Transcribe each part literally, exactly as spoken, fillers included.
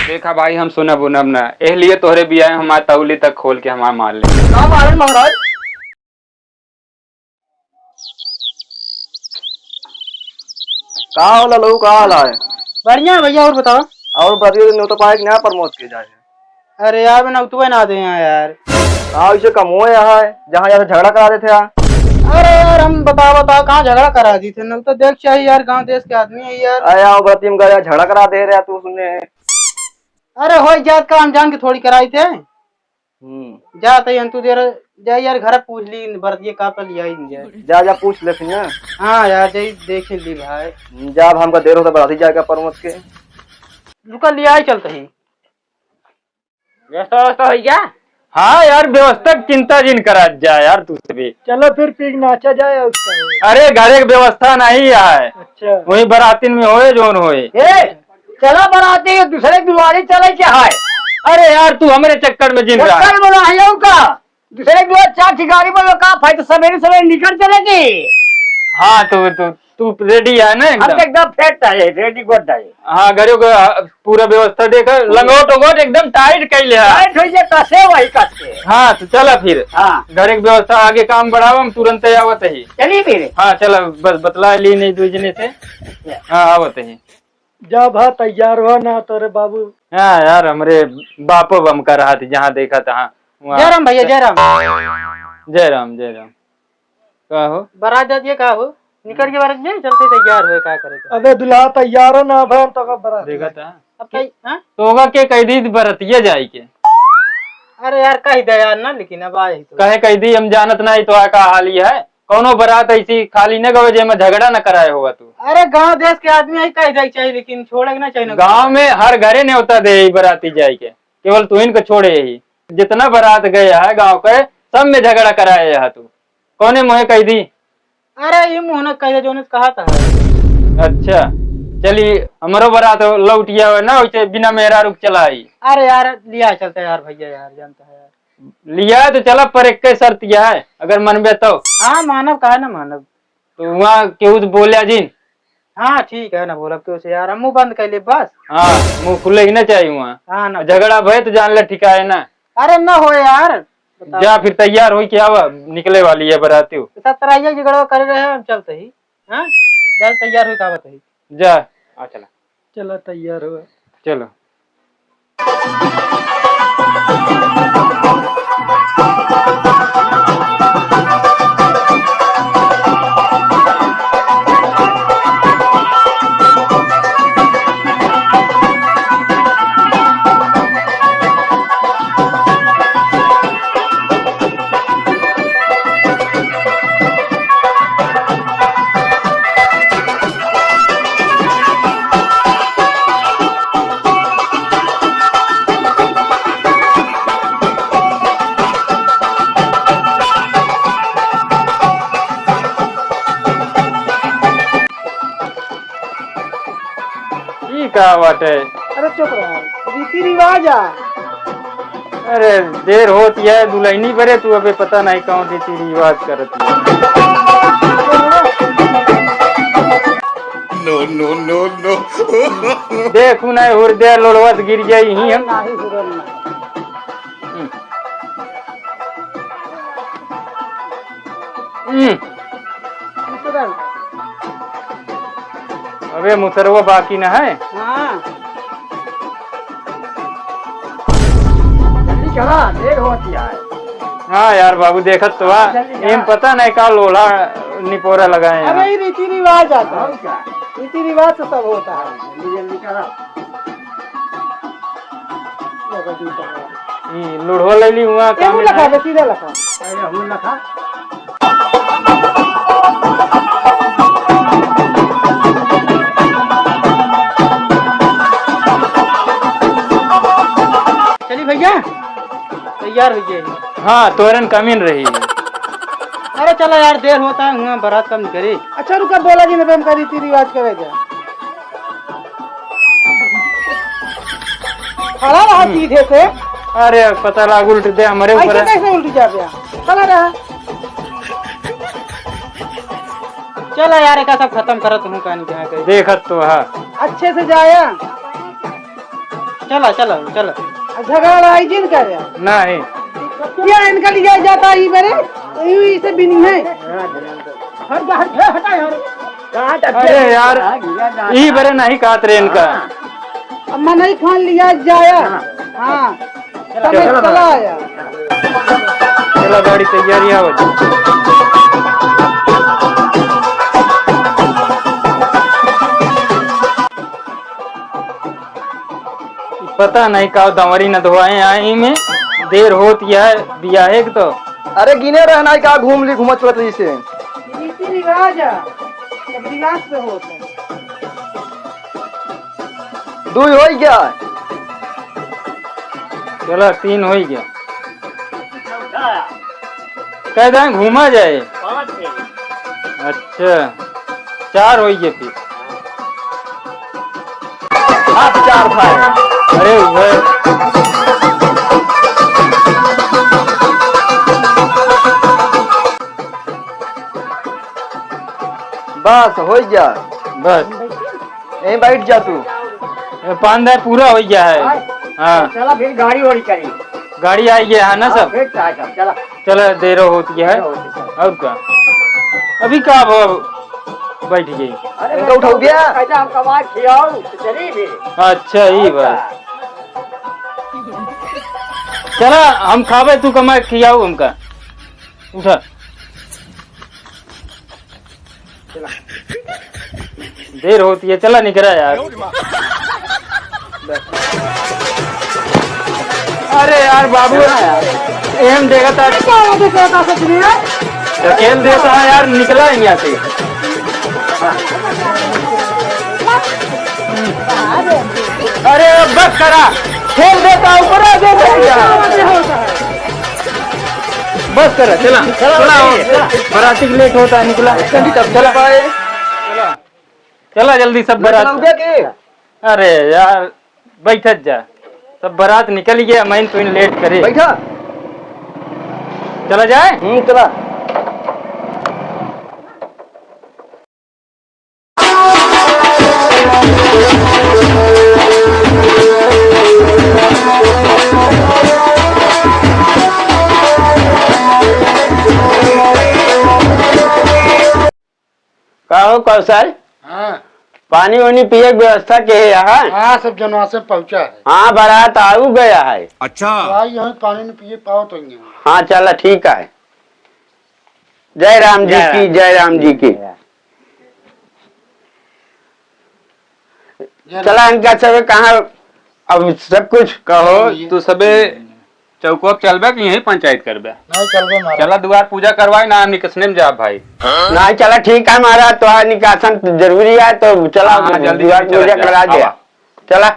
देखा भाई, हम सुनब उनब ना, एह लिए तोहरे बियाह में हमार तौली तक खोल के हमार मार ले। का मारे महाराज? का होला लहू, का हाल है? बढ़िया है भैया, और बताओ। और बढ़िया, नेवता पाए कि ना प्रमोद के जाए? अरे यार, मैं नौतुए ना दे यहाँ यार। का इसे कम हो यहाँ है, जहाँ जहाँ झगड़ा करा देते हैं। अरे यार, हम बताओ, बताओ, कहाँ झगड़ा करा दी थे? नौता देख चाहिए यार, गाँव देश के आदमी है यार। अरे यार, बराती में गया, झगड़ा करा दे रहा तू, सुनने। अरे हो जात का, हम जान के थोड़ी कराई थे। हम्म। जा तई अंतु देर, जा यार, घर पूछ ली, बरतिये का पल आई नहीं जाए। जा, जा, पूछ ले फिर ना। हाँ यार, जाई देख ली भाई। हम्म, जा, अब हमका देर होता बराती जाएगा प्रमोद के। रुका, लिया ही चलते ही। व्यवस्था, व्यवस्था हो गया? हाँ यार, व्यवस्था की चिंता जिन करा जा यार, तू सभी। चलो फिर पीक नाचा जाए और क्या है? अरे, घरे की व्यवस्था नहीं है। अच्छा। वही बरातिन में होए, जोन होए। ए, चला बराती के दूसरे दुआरी चले के है। अरे यार, तू हमरे चक्कर में जिन रहा है। चक्कर में ना है का? दूसरे दुआर चार ठिकानी पर का फायदा, सवेरे सवेरे निकल चले की। हाँ, तो, तो तू ready है ना हम एकदम? तो एकदम fit है, ready गोड है। हाँ, घरे को, आ, पूरा व्यवस्था देखा, लंगोट उंगोट एकदम tight कइले है। Tight हो जे कसे वही कसे। हाँ, तो चला फिर। हाँ। घरे की व्यवस्था आगे काम बढ़ावा, हम तुरंत आवत ही। चलिए फिर। हाँ, चला, बस बतला ली नहीं दू जने से। हाँ, आवत ही। जा भा तैयार हुआ ना तोरे बाबू। हाँ यार, हमरे बापो बम का रहा थी, जहाँ देखा तहाँ वहाँ। जय राम भैया, जय राम। जय राम, जय राम। का हो? बारात जाती है, का हो? निकल के बारात जाए, चलते तैयार हुए, का करेगा? अबे दुल्हा तैयार हो ना भा, तो का बारात देखा जाए। था। अब कहीं, हाँ? तो होगा के कह दी बरतिया जाए के? अरे यार, कह दे यार ना, लेकिन अब आए तो। कहे कह दी, हम जानत नहीं तो का हाल ही है। कौनो बारात ऐसी खाली न गवे जेमे झगड़ा न कराए होगा तू। अरे गांव देश के आदमी है, कह जाए चाहिए, लेकिन छोड़े के ना चाहिए ना। गांव में हर घरे न्योता दे ही बराती जाए के, केवल तू इनके छोड़े ही। जितना बारात गए है गांव के, सब में झगड़ा कराए है तू। कौने मुँहे कह दी? अरे ये मुँह न कह दे, जोने से कहा था। अच्छा, चली हमरो बारात लौटिया हुआ ना, वैसे बिना मेहरारू के चला आई। अरे यार, लिया चलते यार भैया, यार जानता है यार। लिया तो चला, पर एक शर्त यह है, अगर मनबे तो। हाँ, मानब, काहे ना मानब। तो वहाँ केहू से बोल्या जिन। हाँ, ठीक है, ना बोलब केहू से यार, हम मुँह बंद कर ले बस। हाँ, मुँह खुले ही ना चाहिए वहाँ। हाँ, ना। झगड़ा भय तो जान ले, ठीक है ना। अरे ना हो यार, बताओ। जा फिर, तैयार होई के आवा, निकले वाली है बराती। सतराइया झगड़ा करे रहे, हम चलते ही। हाँ, जा तैयार होई के आवत ही। जा। आ चला। चला, तैयार हो। चलो। ई का बाटे? अरे चुप रहा, रीति रिवाज आ। अरे देर होती है दुल्हनी बरे, तू अबे पता नहीं कौन रीति रिवाज करत है। No, no, no, no। देखू नहीं हुरदे लोड़वत गिर जाई ही हम। नाही हुरन ना। हम्म। हम्म। मुसरन। अबे मुसरवा बाकी न है। हाँ। जल्दी चला, देर होती है। हाँ यार बाबू, देखत तो बा। जल्दी चला। एम पता नहीं का लोला निपोरा लगाए हैं। अरे, ये रीति रिवाज आता है। और क्या? रीति रिवाज से सब होता है। जल्दी, जल्दी चला। ई लोढ़वा ले ली हुआ, एहू काम लखा है। दे, सीधा लखा। अरे, हम लखा। चली भैया, तैयार हो गए। हाँ, तोरन कमीन रही। अरे चला यार, देर होता है, हुआ बारात कम निकली। अच्छा रुका, बोला जी, ना हम का रीति रिवाज करे जा। खड़ा रहा हम्म। सीधे से। अरे पता लाग उल्ट दे हमरे ऐसे ऊपर है। कैसे उल्ट जा गया? खड़ा रहा। चला यार, एका सब खत्म करत हूँ कहानी के यहाँ के। देखत तो है। अच्छे से जाया। चला, चला, चला। आ, झगड़ा लड़ाई जिन करे। नहीं। क्या इनका लिया जाता ही मेरे? यही इसे भी नहीं है। हट जा, हट जा, हटा यार। अरे यार, ई बरे नहीं कहत रे इनका। हाँ। अम्मा नहीं खान लिया जाया। हाँ। हाँ। चला, चला, चला। चला, गाड़ी तैयारी आवत। पता नहीं का दंवरी न धोआए आई में देर होत यह बियाहे के तो। अरे गिने रहना है का घूम ली घूमत चलत रही से। रीति रिवाज है, सब रिवाज से होत है। दुई होई गया। चला, तीन होई गया। कह दें घूमा जाए। अच्छा, चार होई गया फिर। आप चार भाई। अरे वह। बस, होई गया। बस। यहीं बैठ जा तू। ए, पान दाई पूरा होई गया है। हाँ। हाँ। चला फिर गाड़ी वाड़ी करी। गाड़ी आई गया है ना हाँ, सब? फिर चाहे सब, चला। चला, देर होती है। देर होती है। और का? अभी का अब बैठ गई? अरे इनका उठाओ क्या? कैसा हम कमा खियाओ, तो चली भी। अच्छा, ई और बात। का? चला, हम खावे, तू कमा खियाओ हमका। उठा। देर होती है, चला निकरा यार। अरे यार बाबू, एम देखा था। क्या आवाज है, क्या था सच में यार? ढकेल देता है यार, निकला है यहाँ से। अरे बस करा, खेल देता, ऊपर आ गया। बस करा, चला, चला, चला, चला। बराती के लेट होता है, निकला। जल्दी तब चला। चला, चला जल्दी सब बरात। चला, उठा के। अरे यार, बैठत जा, सब बरात निकल गया, मैं तो लेट करे। बैठा। चला जाए? हम्म, चला। का हो कौशल? हाँ। पानी वानी पिए के व्यवस्था के है यहाँ? हाँ, सब जनवा से पहुँचा है। हाँ, बारात आऊ गया है। अच्छा। तो आई यहाँ पानी न पिए पाओ तो ही। हाँ, चला ठीक है। जय राम जी की, जय राम जी की। जय राम। चला इनका सब कहाँ, अब सब कुछ कहो। तू सबे चौको पे चलबे कि यहीं पंचायत करबे? नहीं, चलबे महाराज। चला दुआर पूजा करवाई ना, निकसने में जा भाई। नहीं, चला ठीक है महाराज, तो निकासन जरूरी है, तो चला हाँ, हाँ, जल्दी दुआर जल्दी चला पूजा जा। करा दे। आवा। चला।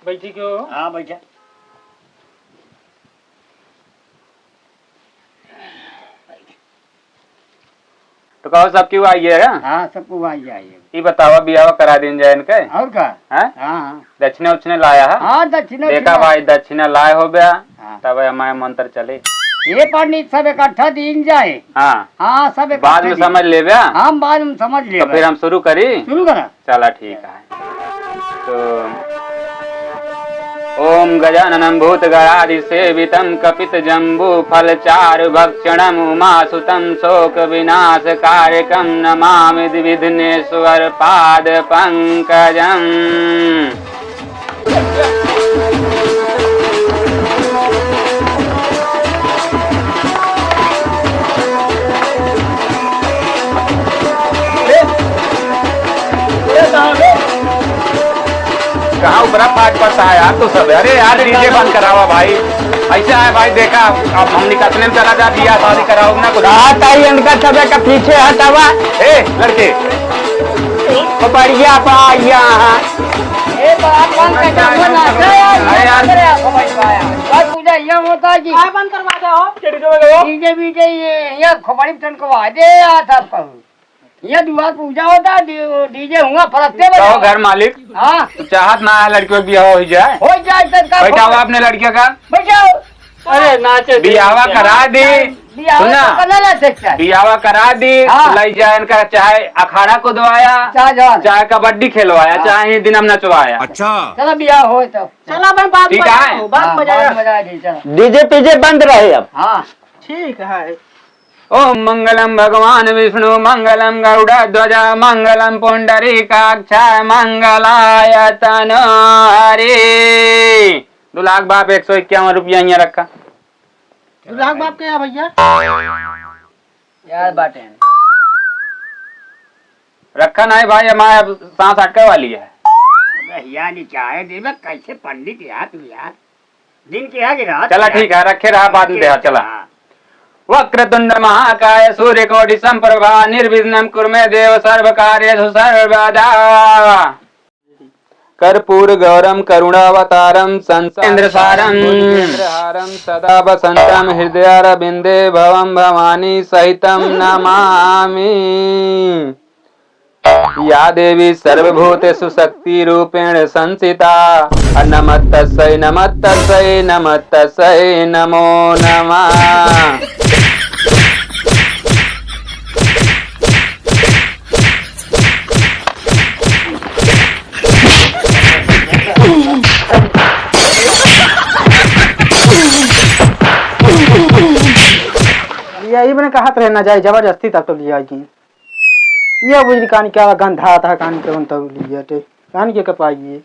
बैठी क्यों? हाँ, बैठा। तो कहो, सब क्यों आई है? हाँ, सबको आई है। ई बतावा, बियाह करा दीन जाए इनके? और का? हैं? हाँ, हाँ। दक्षिणा उक्षिणा लाया है? हाँ, दक्षिणा देखा उक्षिणा। भाई, दक्षिणा लाए हो बया, हाँ। तब हमारे मंत्र चले। ये पंडित सब इकट्ठा दीन जाए। हाँ। हाँ, सब इकट्ठा बाद में दीन। समझ लेबे। हम बाद में समझ तो लेबे। फिर हम शुरू करी? शुरू करा। चला ठीक है। तो ओम गजाननं भूतगणादिसेवितं कपितजम्बूफलचारुभक्षणं उमासुतं शोकविनाशकारकं नमामि विघ्नेश्वर पादपंकजम्। कहाँ ऊपरा पाट पड़ता है यार तू सब? अरे यार, डीजे बंद करावा भाई। ऐसे आए भाई, देखा, अब हम निकलने में चला जा, बियाह शादी कराओ ना कुछ। कहा ताई इनका सब का पीछे हटावा। ए लड़के, वो बढ़िया बा यहाँ। ए, बात बंद कर दे, वो ना, अरे यार। अरे यार। बस पूजा यहाँ होता है जी। काय बंद करवा दे हो? डीजे वीजे ये, ये खोपड़ी में टनकवा दे यार, सब कहूँ। ये दुआर पूजा होता, डी-, डीजे हुआ, फरकते बजाओ। घर मालिक, हाँ। तू चाहत ना है लड़कियों का बियाह हो जाए? हो जाए तो का बैठाओ अपने लड़कियों का। बैठाओ। अरे नाचे दे। बियाहवा करा दे। बियाहवा सुना। तो करना ना सकता है। बियाहवा करा दे, हाँ। लई जाए इनका, चाहे अखाड़ा को दवाया, चाहे जवान। चाहे कबड्डी खेलवाया, हाँ। चाहे ही दिनम नचवाया। अच्छा। चलो बियाह हो तो। चलो भाई, बाद ठीक में है। जाओ, बाद हाँ, में जाओ। बाद में जाओ जी, चलो। डीजे पीजे बंद रहे अब। हाँ। ठीक है। ओम मंगलम भगवान विष्णु मंगलम गरुड़ ध्वजा मंगलम पुंडरीकाक्ष मंगलायतन हरे। दो लाख बाप, एक सौ इक्यावन रुपया यहाँ रखा। दो लाख बाप के है भैया? यार बाटे। रखा नहीं भाई, हमारे अब सांस अटके वाली है। अबे हिया नहीं चाहे दे, मैं कैसे पंडित यार तू यार। दिन के आगे रात चला यार। ठीक है, रखे रहा, बाद में दे, चला। हाँ। वक्रतुंड महाकाय सूर्यकोटि संप्रभा निर्विघ्नं कुरु मे देव सर्व कार्येषु सर्वदा। कर्पूर गौरम करुणावतारम संसार चंद्रसारम। भुजगेंद्रहारम सदा वसंतम हृदयारविंदे भवम भवानी सहितम नमामि। या देवी सर्वभूतेषु शक्ति रूपेण संस्थिता। नमस्तस्यै नमस्तस्यै नमस्तस्यै नमो नमः। यही मैंने कहा था ना जाए, जबरदस्ती तब तो लिया कि ये बुझली कहानी क्या गंधा आता है, कहानी के बनता लिया टे, कहानी के कपाइए।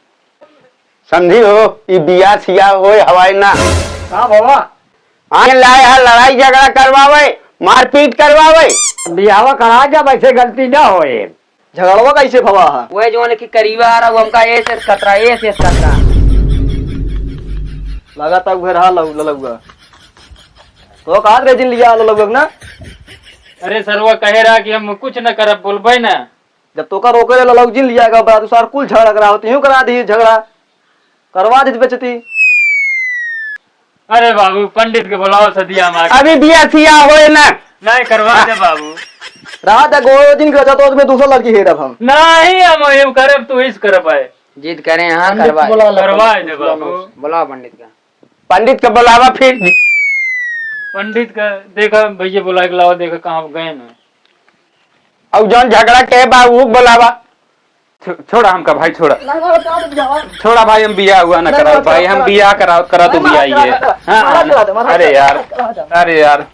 समझी हो, ई बियाह सियाह होए हवाई ना। का बाबा? आने लाए है लड़ाई झगड़ा करवावे, मारपीट करवावे। बियाहवा करा, जब ऐसे गलती ना होए। झगड़वा कैसे भवा है? वह जो है कि करीबा आ रहा, वो हमका ऐसे खतरा, ऐसे खतरा। लगा था उहे रहा लौ-, ललौआ। तो कहा रहे जिन लिया ललौआ ना? अरे सरवा कहे रहा कि हम कुछ न करब, बोलबे ना। जब तोका रोके रहे ललौआ जिन लिया का बा, तू सार कुल झगड़ा करा होती, यूं करा दी झगड़ा। करवा दे बेइज्जती। अरे बाबू, पंडित के बुलाओ, सदिया मार। अभी बिया सिया होए ना। नहीं, करवा दे बाबू। रात गोरो दिन के तो उसमें दूसरा लड़की हेरब हम। नहीं, हम एम करब, तू इस करब है। जिद करे, हाँ, पंडित करवा दे। बुला लो, करवा पंडित दे बुला लो। बाबू। बुलाओ पंडित का। पंडित के बुलावा फिर। पंडित का देखा, भैया बुला के लाओ, देखा कहाँ गए ना। और जौन झगड़ा के बा, ऊ बुलावा। छो-, छोड़ा हमका भाई, छोड़ा। ना, ना, बता दे भैया। छोड़ा भाई, हम बियाह हुआ ना ना, कराओ ना, भाई, करा, हम करा। बियाह कराओ, करा तो ना, ना, बियाह ही करा, है। करा, हाँ, करा, हाँ, करा, करा, अरे यार, करा, करा। अरे यार।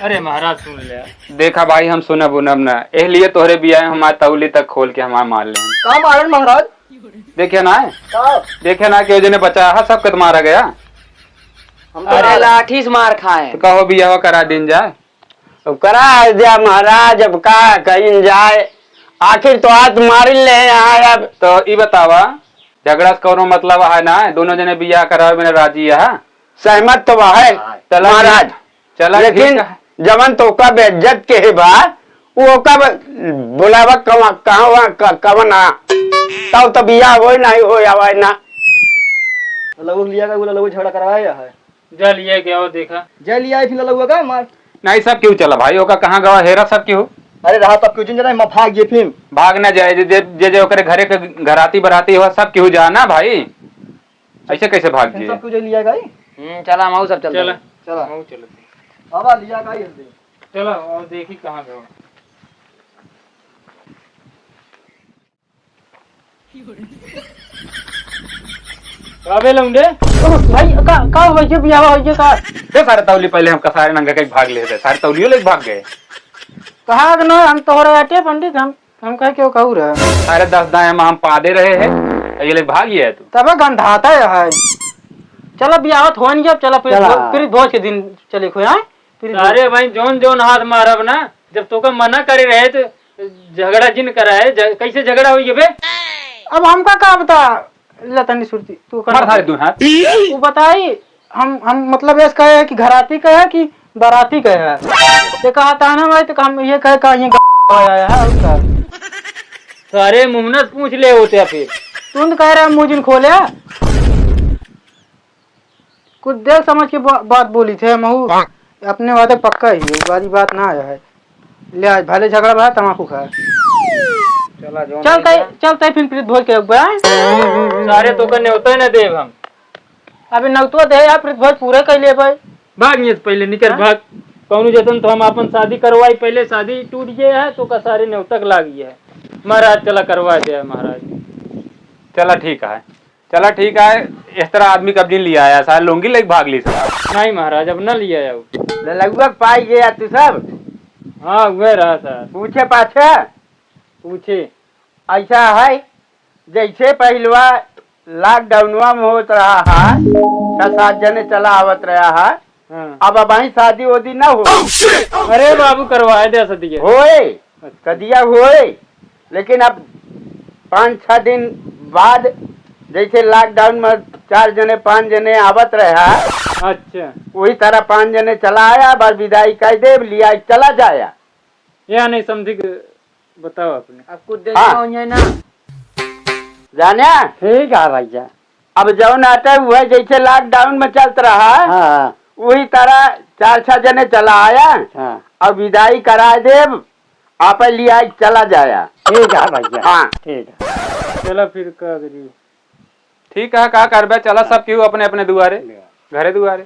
अरे महाराज सुन ले। देखा भाई, हम सुनब उनब ना, एहलिए तोहरे बियाह में हमार तौली तक खोल के हमार मार ले। का मारन महाराज? देखे ना है? का? देखे ना कि जने बचा है, सबके तो मारा गया। हम तो अरे मार- लाठी से मार खाए। तो कहो बियाह करा दिन जाए। अब करा दिया महाराज, अब का कहिन जाए, आखिर तो हाथ मारिन ले यहाँ अब। तो ई बतावा, झगड़ा से कौनो मतलब है ना, दोनों जने बियाह करावे में राजी है। सहमत तो वह है चला महाराज, ठीक, चला लेकिन ठीक है। जवन तो का बेइज्जत के है बा, वो का ब-, बुलावा कवा-, कहाँ वहाँ क-, कवन आ? तब तो बियाह होए नहीं होए आवाज ना। लवो लिया का बोला, लवो झगड़ा करवाया है। जा लिया के आओ, देखा। जा लिया, फिर लउआ का मार। नहीं, सब केहू चला भाई, ओका कहाँ गवा हेरा सब केहू। अरे रहा, तब क्यों जिन जाना, मैं भाग गए फिर। भाग ना जाए, जे, जे, जे, जे ओकरे घरे के घराती बराती हो, सब केहू जाना भाई। ऐसे कैसे भाग फिर जाए? सब क्यों जा लिया गई? हम्म, चला, हम सब चलते चला। हैं। चला। हम चलते हैं। बाबा लिया गई जल्दी। चला, और देखी कहाँ गवा। का बे लौंडे? ओ, भाई, का, का हो गया? बियाह हो गया का? दे सारे तौली, पहले हमका सारे नंगा के भाग ले दे। सारे तौलियो लेके भाग गए। कहा कि ना, हम तोहरे आटे पंडित, हम, हम कहे क्यों कहू रहे? अरे दस दाएं हम पादे रहे हैं, ये ले भाग गया तू। तबे गंधाता है। चलो बियाह होन गया, चलो फिर चला। भो-, फिर भोज के दिन चले खोए, हाँ? फिर अरे भाई, जौन जौन हाथ मारब ना, जब तोका मना करे रहे तो झगड़ा जिन कराए, ज-, कैसे झगड़ा हुई बे? अब हमका का बता, लतनी सुरती, तू कर मार सारे दू हाथ। तू बताई, हम, हम मतलब ऐसे कहे कि घराती कहे कि बराती कहे है। ये कहा ताना भाई, तो हम ये कहे का ये ग-, आया है, और का? सारे मुहनस पूछ ले होते हैं फिर। तू तो कह रहा है मुँह जिन खोले। कुछ देख समझ के बा-, बात बोली थे महू। अपने वादे पक्का ही है, वाली बात ना आया है। ले आज भले झगड़ा भा, तमाकू खा। चला, जो चलते, नहीं चलते फिर प्रीत भोज के एक बार। सारे तोका नेवता न देब हम। अबे नेवतवा दे यार, प्रीत भोज पूरे कर ले भाई। भाग नियत पहले निकल, हाँ? भाग। कौनो जतन तो हम आपन शादी करवाई, पहले शादी टूट गया है, तोका सारे नेवता के लाग गया है। महाराज चला करवा दे महाराज। चला ठीक है, चला ठीक है। इस तरह आदमी कब दिन लिया आया, सारे लुंगी लेके भाग ली सब। नहीं महाराज, अब न लिया आऊ। ललुआ के पाई गया तू सब। हाँ, वह रहा सर। पूछे पाछे। पूछे। ऐसा है, जैसे पहिलवा लॉकडाउनवा में होत रहा है, छह सात जने चला आवत रहा है। हाँ। अब, अब वहीं शादी उदी ना हो। अरे बाबू, करवाए दे सदिया। होए, अच्छा। सदिया होए, लेकिन अब पाँच छह दिन बाद जैसे लॉकडाउन में चार जने पाँच जने आवत रहा, अच्छा। वही तरह पाँच जने चला आया, बस विदाई कर दे, लिया चला जाया। या नहीं समझी के बताओ अपने। अब कुछ दिन हाँ। जाओ यहाँ ना। जाने? ठीक है भैया। अब जौन आटे हुए जैसे लॉकडाउन में चलत रहा, हाँ। वही तरह चार छह जने चला आया हाँ। और विदाई करा देब, आप लिया चला जाया। ठीक है भैया। हाँ। ठीक है। चला फिर का करी? ठीक है, का करबे, चला सब केहू अपने अपने दुआरे, घरे दुआरे।